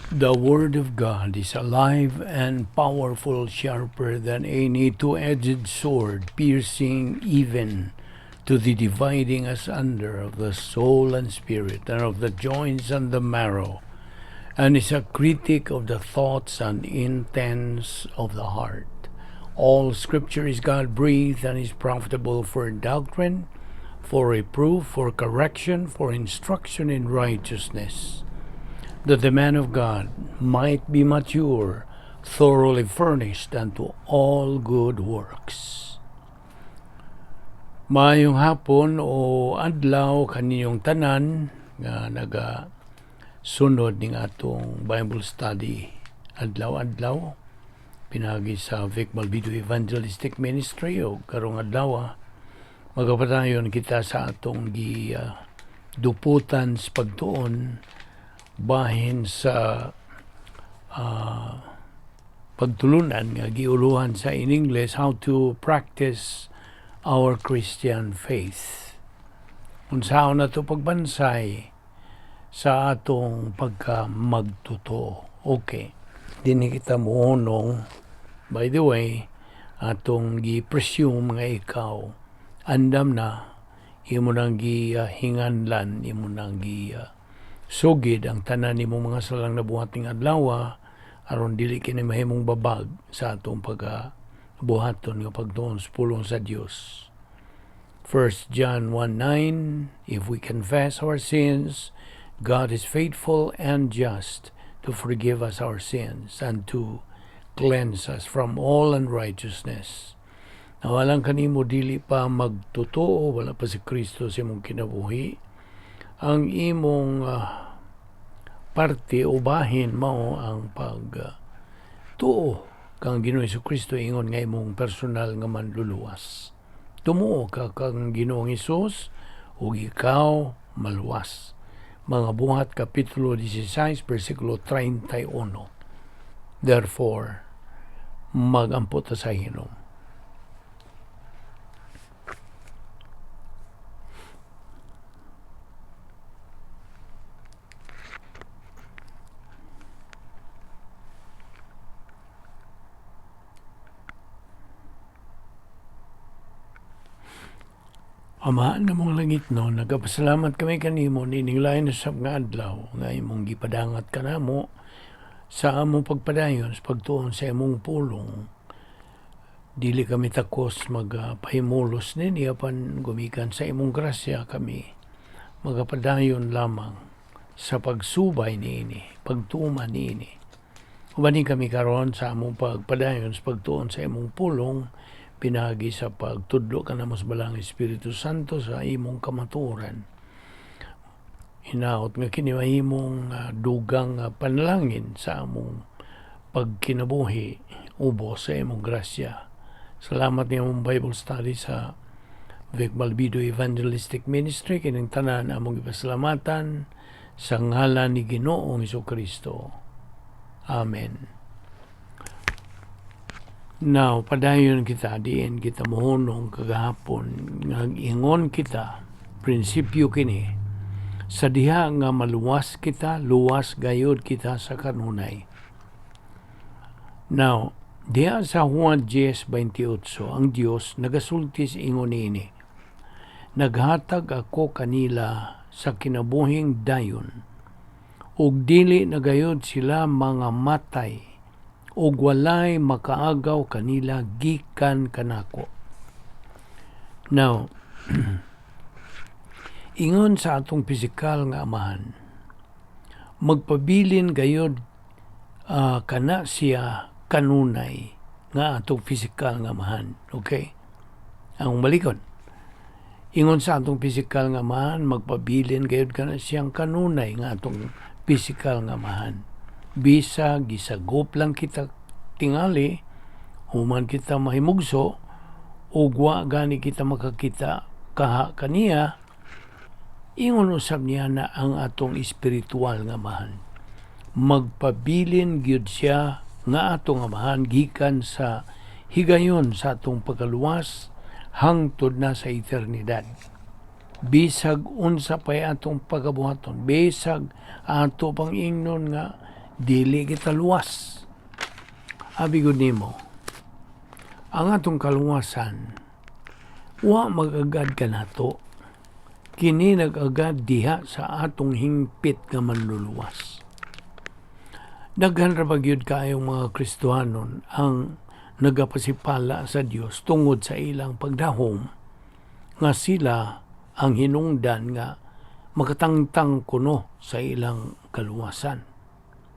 The Word of God is alive and powerful, sharper than any two-edged sword, piercing even to the dividing asunder of the soul and spirit, and of the joints and the marrow, and is a critic of the thoughts and intents of the heart. All Scripture is God-breathed and is profitable for doctrine, for reproof, for correction, for instruction in righteousness, that the man of God might be mature, thoroughly furnished unto all good works. Maayong hapon o adlaw kaninyong tanan nga naga sunod ning atong Bible study adlaw-adlaw pinagi sa Vic Malvido Evangelistic Ministry. O karong adlaw, magapadayon kita sa atong gi duputan sa pagtuon bahin sa pagtulunan nga giuluhan sa in English, "How to Practice Our Christian Faith." Unsaon na to pagbansay sa atong pagka magtotoo. Okay. Dinhi kita muhunong. By the way, atong gi-presume nga ikaw andam na, imo nang gihinganlan, imo nang gi sugid ang tanan nimong mga salang nabuhat ning adlaw, aron dili kini mahimong babag sa atong pagka buhaton nga pagtuon sa pulong sa Dios. 1 John 1:9: "If we confess our sins, God is faithful and just to forgive us our sins and to cleanse us from all unrighteousness." Nawalang kanimo dili pa magtotoo, wala pa si Kristo sa imong kinabuhi, ang imong parte o bahin mao ang pag tuo kang Ginoong Kristo ingon nga imong personal nga manluluwas. Tumuo ka kang Ginoong Hesus ug ikaw maluwas. Mga Buhat kapitulo 16 bersikulo 31. Therefore, magampo ta sa hinom. Ama namong langit no, nagapasalamat kami kanimo nining lain usab nga adlaw nga imong gipadangat kanamo sa among pagpadayon sa pagtuon sa imong pulong. Dili kami takos magpahimulos nini, apan gumikan sa imong grasya kami magapadayon lamang sa pagsubay niini, pagtuman niini. Ubani kami karon sa among pagpadayon sa pagtuon sa imong pulong, pinagi sa pagtudlo kanamo sa Balaang Espiritu Santo sa imong kamatuoran. Hinaot nga kini mahimong dugang panalangin sa among pagkinabuhi ubos sa imong grasya. Salamat ni among Bible study sa Vic Malvido Evangelistic Ministry. Kining tanan among ipasalamatan sa ngalan ni Ginoong Kristo. Amen. Now, padayon kita, diin kita mohunong kagahapon, nga ingon kita, prinsipyo kini, sa diha nga maluwas kita, luwas gayod kita sa kanunay. Now, diha sa Juan 10:28, ang Dios nagasulti sa ingon niini, "Naghatag ako kanila sa kinabuhing dayon, ug dili na gayod sila mga matay, ug walay makaagaw kanila gikan kanako." Now, ingon sa atong pisikal nga amahan, magpabilin gayod kana siya kanunay nga atong pisikal nga amahan. Okay? Ang balikon. Ingon sa atong pisikal nga amahan, magpabilin gayod kana siyang kanunay nga atong pisikal nga amahan. Bisa gisagop lang kita tingali, human kita mahimugso, ug wa gani kita makakita kaha kaniya, ingon usab niya na ang atong espiritual nga amahan. Magpabilin gyud siya nga atong amahan gikan sa higayon sa atong pagkaluwas hangtod na sa eternidad. Bisag unsa pay atong pagabuhaton, bisag ato pang ingnon nga Dili kita luwas. Abi gud nimo, ang atong kaluwasan, wa mag-agad kanato. Kini nag-agad diha sa atong hingpit nga manluluwas. Daghan ra ba gyud kaayong mga Kristohanon ang nagapasipala sa Dios tungod sa ilang pagdahom nga sila ang hinungdan nga makatangtang kuno sa ilang kaluwasan.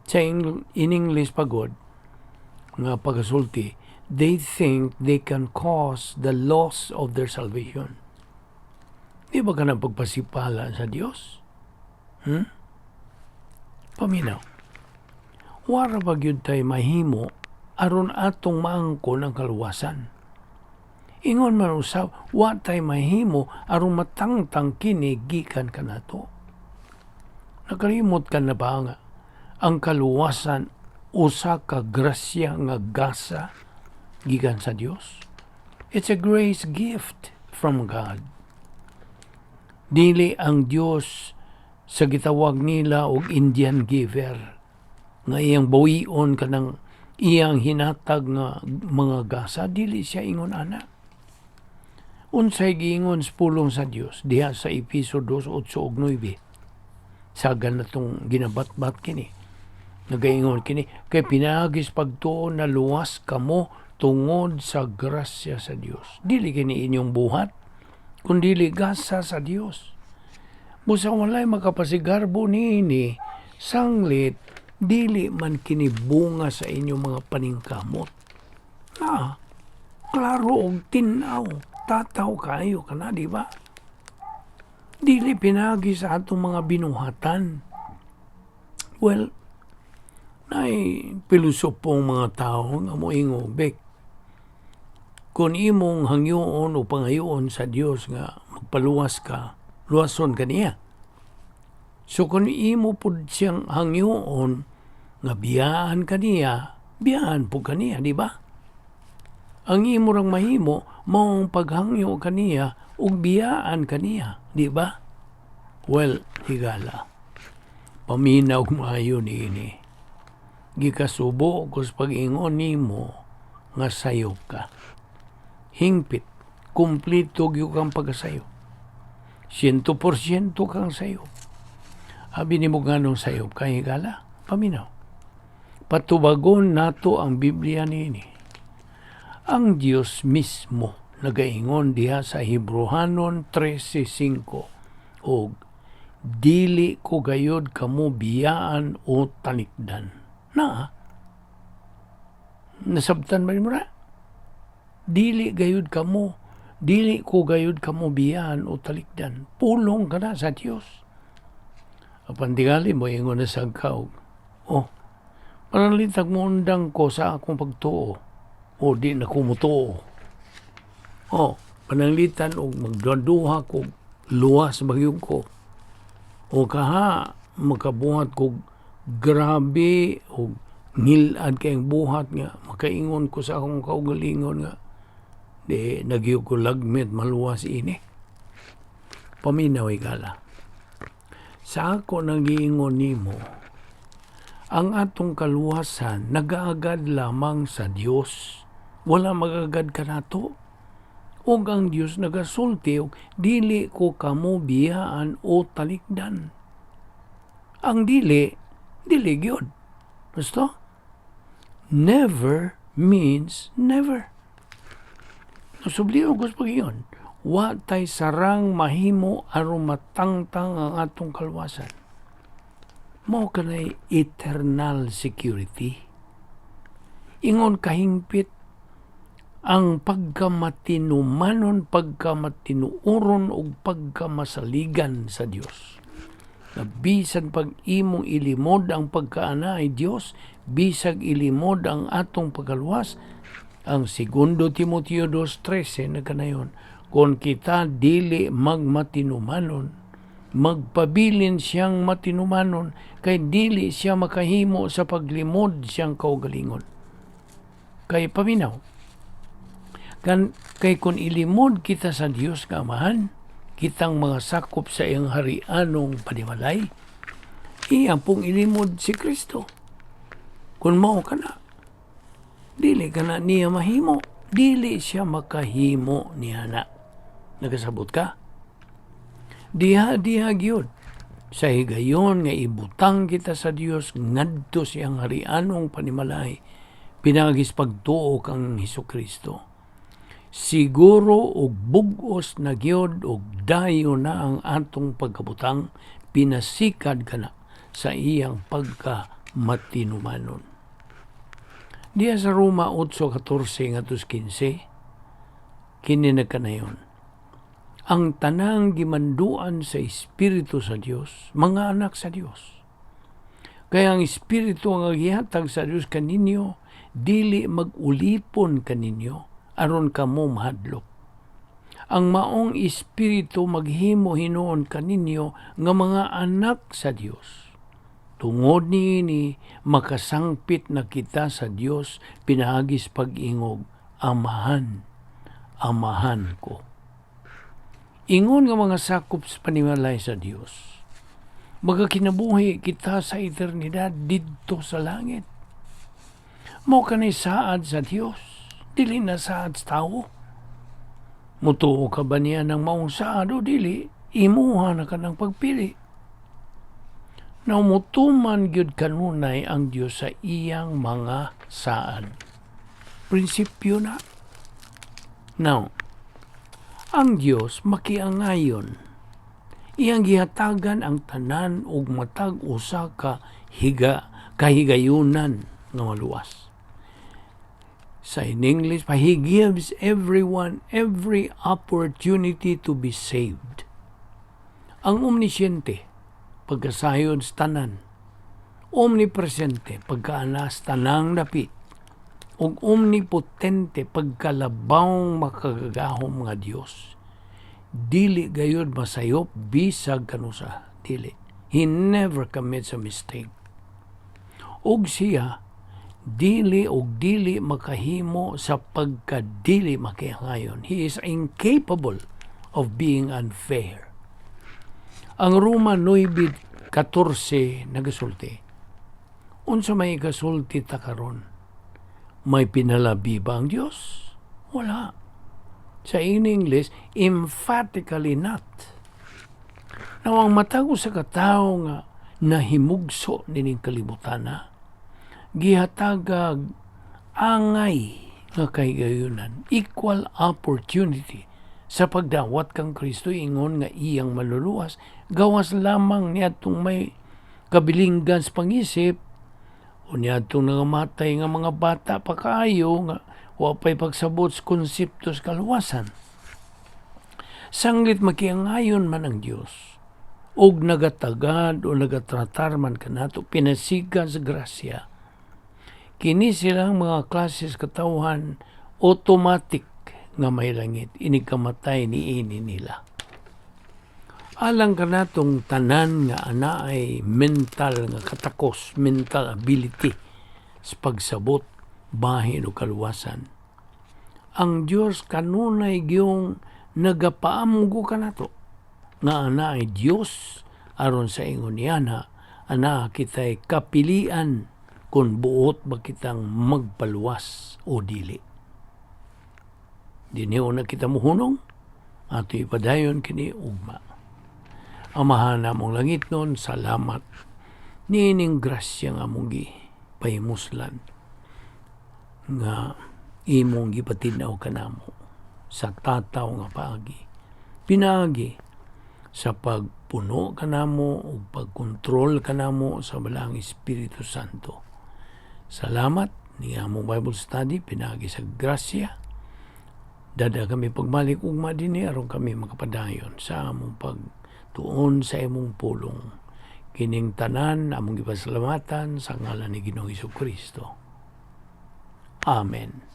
Sa in English pagod nga pagasulti, they think they can cause the loss of their salvation. Di ba ka na pagpasipala sa Dios? Paminaw. Wara ba gyud tay mahimo aron atong maangkon ang kaluwasan? Ingon man usab, wa tay mahimo aron matangtang kini gikan kanato. Nakalimot ka na ba nga ang kaluwasan usa ka grasya nga gasa gikan sa Dios? It's a grace gift from God. Dili ang Dios sa gitawag nila og Indian giver nga iyang bawion kanang iyang hinatag nga mga gasa. Dili siya ingon ana. Unsay giingon sa pulong sa Dios diha sa Epeso 2:8 ug 9? Sagan na tong ginabatbat kini. Nagaingon kini, kay pinaagi sa pagtuo na luwas kamo tungod sa grasya sa Dios. Dili kini inyong buhat, kundili gasa sa Dios. Busa walay makapasigarbo niini, sanglit dili man kini bunga sa inyong mga paningkamot. Ah, klaro og tin-aw, tataw kayo kana, di ba? Dili pinagi sa atong mga binuhatan. Well, naay pilosopong mga tao nga moingon, "Bek, kung imong hangyoon o pangayoon sa Dios nga magpaluwas ka, luwason ka niya. So kung imo pud siyang hangyoon nga biyaan ka niya, biyaan pud ka niya, di ba? Ang imo rang mahimo mao ang paghangyo kaniya ug biyaan kaniya, di ba?" Well, higala. Paminaw maayo niini. Gikasubo ko sa pag-ingon nimo nga sayop ka. Hingpit, kumpleto gyud kang pagkasayop. 100% kang sayop. Abi nimo, nganong sayop ka, higala? Paminaw. Patubagon nato ang Biblia niini. Ang Dios mismo nagaingon diha sa Hebrohanon 13:5 og "Dili ko gayod kamo biyaan o talikdan." Na nasabtan ba nimo na? Dili gayud kamo, dili ko gayud kamo biyaan o talikdan. Pulong ka na sa Dios. Apan tingali mo ingon na sa kaog, "Oh, pananglitan moundang ko sa akong pagtuo o di na ko motuo. Oh, pananglitan og magduha ko, luwas magyud ko. O kaha makabuhat kog grabe og ngilad kayong buhat nga makaingon ko sa akong kaugalingon nga di na gyud ko lagmit maluwas ini." Paminaw, higala. Sa ako nang giingon nimo, ang atong kaluwasan nagaagad lamang sa Dios. Wala magagad kanato. Ug ang Dios nagasulti og "Dili ko kamo biyaan o talikdan." Ang dili, dili gyud. Gusto? Never means never. Nasubliyo ko sa pag-ingon. Wa tay sarang mahimo aron matangtang ang atong kaluwasan. Mao kanay eternal security. Ingon kahingpit ang pagkamatinumanon, pagkamatinuoron ug pagkamasaligan sa Dios. Na bisan pag imong ilimod ang pagkaanay Dios, bisag ilimod ang atong pagkaluwas, ang Segundo Timoteo 2:13 nagkanayon, kung kita dili magmatinumanon, magpabilin siyang matinumanon, kay dili siya makahimo sa paglimod siyang kaugalingon. Kay paminaw, kan, kay kung ilimod kita sa Dios nga Amahan, kitang mga sakop sa iyang harianong panimalay, iya pong ilimod si Kristo. Kung mao kana, dili kana niya mahimo. Dili siya makahimo niya na. Nagasabot ka? Diha diha gyud sa higayon nga ibutang kita sa Dios ngadto siyang harianong panimalay pinaagi sa pagtuo kang Hesukristo. Siguro og bug-os na gyud og dayon na ang atong pagkabutang pinasikad kana sa iyang pagka matinumanon. Diha sa Roma 8:14 ngadto 15, kini nagkanayon: "Ang tanang gimanduan sa Espiritu sa Dios, mga anak sa Dios. Kaya ang Espiritu ang gihatag sa Dios kaninyo, dili mag-ulipon kaninyo, aron kamo mahadlok. Ang maong Espiritu maghimo hinuon kaninyo nga mga anak sa Dios. Tungod niini makasangpit na kita sa Dios pinaagi sa pag-ingog, 'Amahan, Amahan ko.'" Ingon nga mga sakop sa panimalay sa Dios, magakinabuhi kita sa eternidad didto sa langit. Mao kanay saad sa Dios, dili na saad sa tawo. Mutuo ka ba niya ng maong saad o dili, imuha na ka ng pagpili. Now, mutuman gyud kanunay ang Dios sa iyang mga saad. Prinsipyo na. Now, ang Dios makiangayon. Iyang gihatagan ang tanan og matag usa ka higa kahigayunan nga maluwas. Sa in English pa, He gives everyone every opportunity to be saved. Ang omnisciente, pagkasayod sa tanan, omnipresente, pagkaanas tanang dapit, ug omnipotente, pagkalabawng makagagahom nga Dios. Dili gayud masayop bisag kanusa, dili. He never commits a mistake. Ug siya dili og dili makahimo sa pagkadili makiangayon. He is incapable of being unfair. Ang Roma 9:14 nagasulti: "Unsa may kasulti ta karon? May pinalabi ba ang Dios? Wala." Sa in English, emphatically not. Now, ang matag usa ka tawo nga nahimugso nining kalibutan na, gihatagag angay nga kahigayunan, equal opportunity sa pagdawat kang Kristo ingon nga iyang maluluwas, gawas lamang niadtong may kabilinggan sa pangisip o niadtong nangamatay nga mga bata pa kaayo nga wa pa'y pagsabot sa konsepto sa kaluwasan. Sanglit makiangayon man ang Dios og nagatagad o nagatratar man kanato pinasigan sa grasya, kini silang mga klases katawhan automatic nga may langit inig kamatay niini nila. Alang kanatong tanan nga anaay mental nga katakos, mental ability sa pagsabot bahin o kaluwasan. Ang Dios kanunay giyong nagapaamgo kanato nga anaay Dios aron sa ingon niya na ana kita'y kapilian kung buot ba kitang magpaluwas o dili. Dinhi na kita muhunong, ato ipadayon kini ugma. Amahan namong langitnon, salamat niining grasya nga among gipahimuslan nga imong gipatin-aw kanamo sa tataw nga paagi. Pinaagi sa pagpuno kanamo ug pagkontrol kanamo sa Balaang Espiritu Santo. Salamat ni among Bible study pinaagi sa grasya. Dada kami pagbalik ugma dinhi aron kami makapadayon sa among pagtuon sa imong pulong. Kining tanan among gipasalamatan sa ngalan ni Ginoong Kristo. Amen.